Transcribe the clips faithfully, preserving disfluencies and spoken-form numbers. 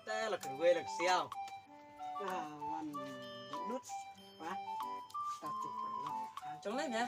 Eh, la kyrwai la ksiaw. Ah, wan nut. Wah. Ta tu perlu. Chong lai ya.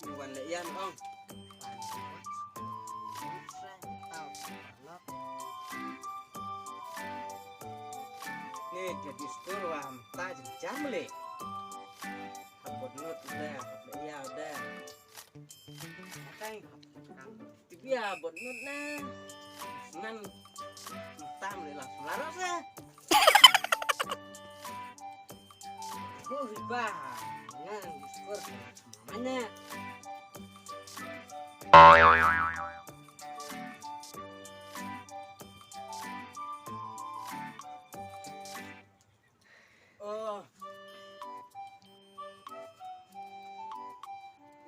Ni wan le yan ong. Ni jadi stur wa ta jam le. Hapot nut de, hapot ya de. Tibia bot nut na. Nan tam le la suara se. Ko riba. Nan diskur mana. Oh.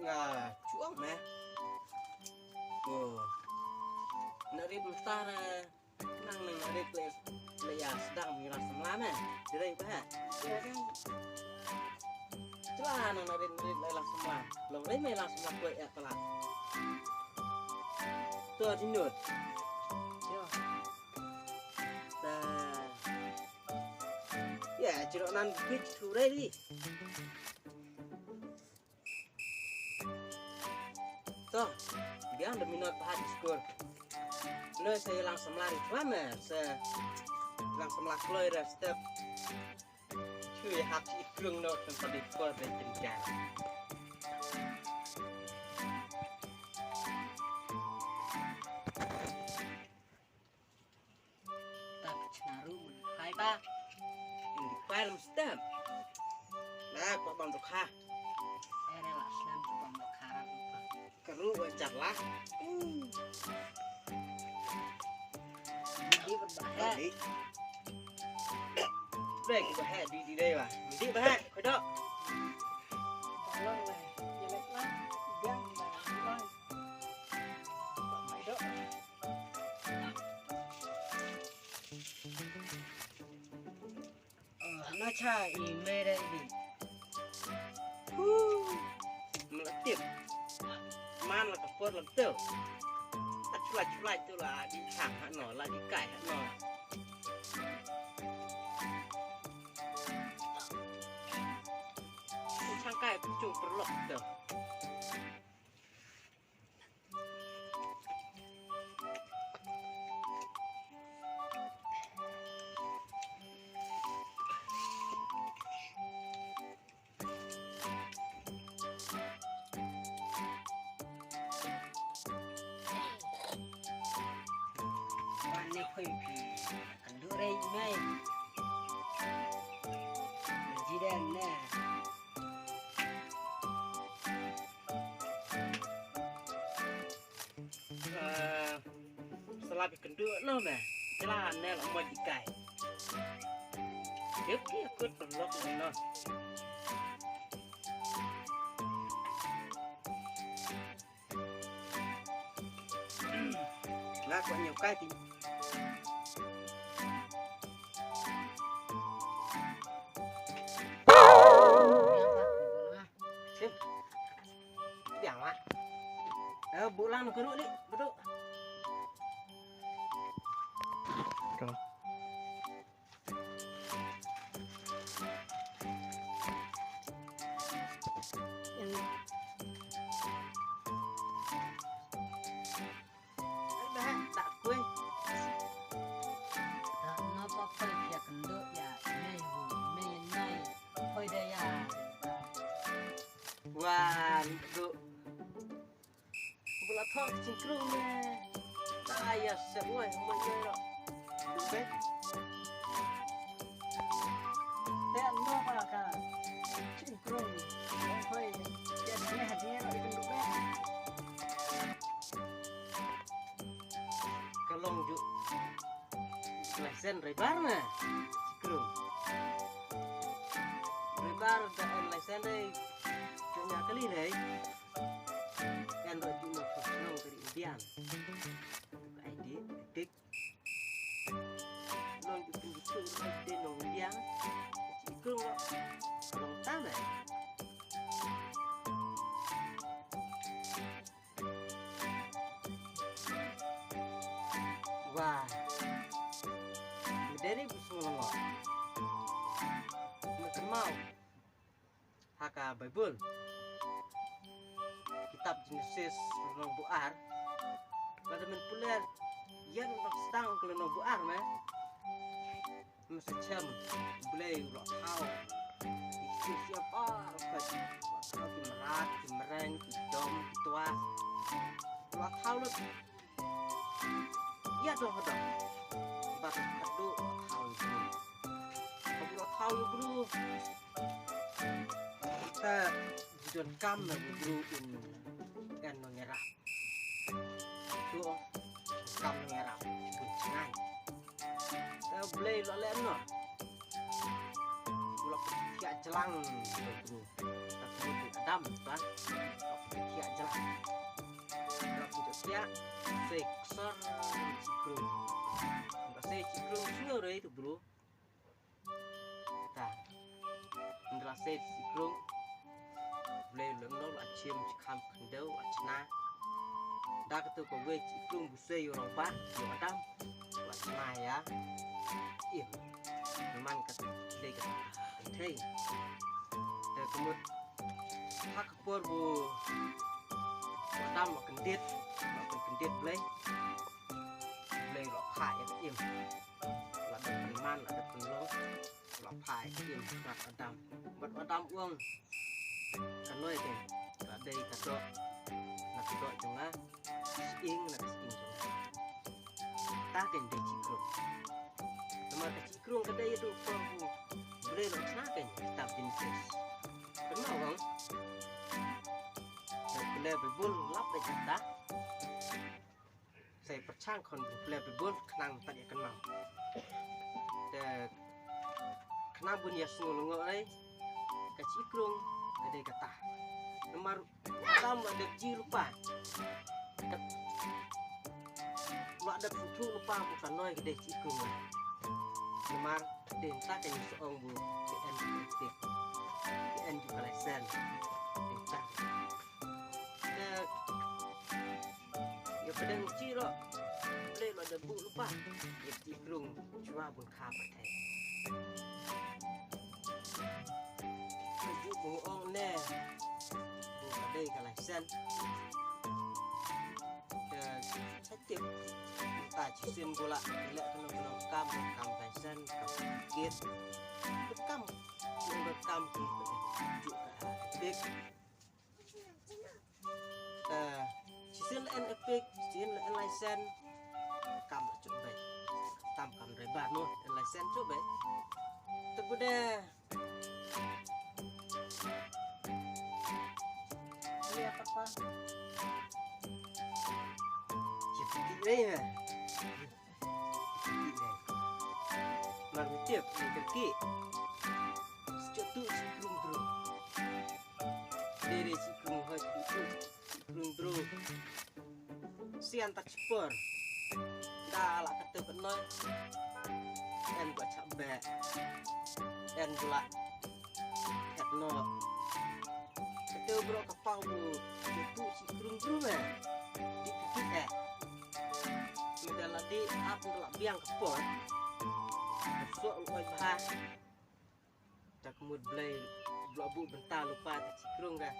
Nga chuang me. Oh. Na rit mtar. Nang nang na rit le. Le ya sedang mi ras mla me. Dire ba. Chua nang na rit rit le la semla. Lo le me la semla ko ya pala. To dinut. Yo. Ta. Ya, chiro nan bit tu ready. To, biang da minot pahat di skur. No se lang samla di klamer, se lang samla kloi da step. Chui hap si krung no kan tadi kor da jengjar. Tak chnaru mun hai ba. Indi pal mstem. Na pa bang dukha. Ere la snem tu bang dukha ram. Keru wa jarlah. Di berbahe. Di. Baik bahe di di dai wa. Di bahe kodok. Tolong lah. Jelek lah. Biang lah. Kodok. Hana cha i mere di. Hu. Mula tip. Man la kapor la tu. Achula chula tu la di chang hano la di kai hano. Chang kai chung perlok tu. Wan ne khoi phi. Kan du rei mai. Jidan ne. Sala bi kynduh noh me. Jela ne la mo jikai. Yep ki akut perlok noh. Nga ko nyu kai ti. Sim. Biang lah. Eh, bulan kuru ni, betul. Wan, tu. Bula thok cingkrung ne. Ta ya se wai mo ye ro. Be. Te no ba ka cingkrung. Hoi. Ya ne ha ne ro ikan be. Kalong ju. License driver na. Cingkrung. Driver da license dei. Cuma kali dei. Kan ro di mo ko nong kari Indian. Ai di dik. Nong di pun di pun di nong Indian. Ikung lo. Nong tanah. Wah. Mederi bu sngewlyngngoh. Me kynmaw ha ka Baibl, kitab Jenesis lynnong bu ar. Lada men pule ïa lynnong sdang ka lynnong bu ar, me. Me sa shem, Blei u la thaw ïa ki ksiew kshiap baroh khoit. U la thaw ki mrad, ki mreng, ki dom, ki twa. U la thaw lut ïa doh hadoh. Bad haduh u la thaw ïa u Bru. Haba u la thaw ïa u Bru, te ju donkam na u Bru un, un nongïarap. To, kam nongïarap, bun jngai. Te Blei u la leh noh. U la pynkhia jlang ïa u Bru. Te u Adam, ba u la pynkhia jlang. U la pynkhia, sei ksor shi krung. Ba sei shi krung, sngew re u Bru. Ta. Ynda la sei shi krung, Blei u la ong noh, la shim shi kham khyndew, la shna. Da kato kawei shi krung bu sei ïa u rangbah, ïa u Adam, la shna ïa im. Namar ka dei ka kynthei. Te ka mut ha ka por bu u Adam u la kyndit, u la kyndit Blei, Blei u la phah ïa ka im. La dep pynman, la dep pynlong, la phah ïa ka im ha u Adam. Bad u Adam u ong, kane ka dei ka doh na ka doh jong nga, ka shyieng na ka shyieng jong nga. Ta ka dei shi krung. Namar ka shi krung ka dei ïa u por bu Blei u la shna, ka kitab Jenesis. Kynmaw, ong, ka pule Baibl lap da kata. Sa pyrshang khun ba pule Baibl khnang ban ïa kynmaw. Te khnang ban ïa sngewlyngngoh re, ka shi krung ka dei kata. Namar u Adam u la dep jia lypa. Dep, u la dep sngewthuh lypa ba kane ka dei shi krung. Namar dei mynta ka ïing sa ong ba ka en ka tik, ka en ju ka laisen. Dei mynta. Te ïa pdeng shi ruh, Blei u la dep buh lypa ïa ka shi krung shuwa ban kha pyrthei. Ka ju ba ong ne, ba ka dei ka laisen. Te sa tip, mynta shisien ba la leh kano kano ka kam, kam laisen, kam kit, kam, kam, kam, ju ka EPIC. Eh, shisien la en EPIC, shisien la en laisen. Kam la shu beit. Tam kam driver mo, en laisen shu beit. Te bun de. Ïa papa. Ïa papa. Mar mutiap ni terki. Sejatu si krung dro. Dere si krung hoi, si krung dro. Sian tak sepor. Da la kata benoi. En ba chak be. En ba la. Kat no. Kata bro ka pau bu. Sejatu si krung dro eh. Di kiki eh. Meda la di ap la biang ka por. Sok oi bha. Ta ka mut Blei, Blei buh bynta lypa ta chi krung ka.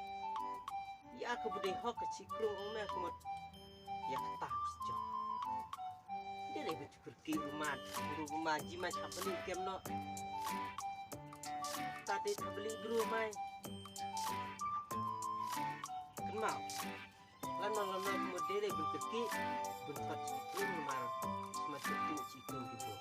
Ïa ka ba dei hok ka chi krung ong me ka mut. Ïa kata ka sejok. Dei dei ba chukur ki umat, bru umat ji mai chap beli kem no. Ta dei chap beli bru mai. Kynmaw. Lano lano ka mut dei dei bun kyrkieh, bun thot chi krung namar sma sejatu chi krung ki bru.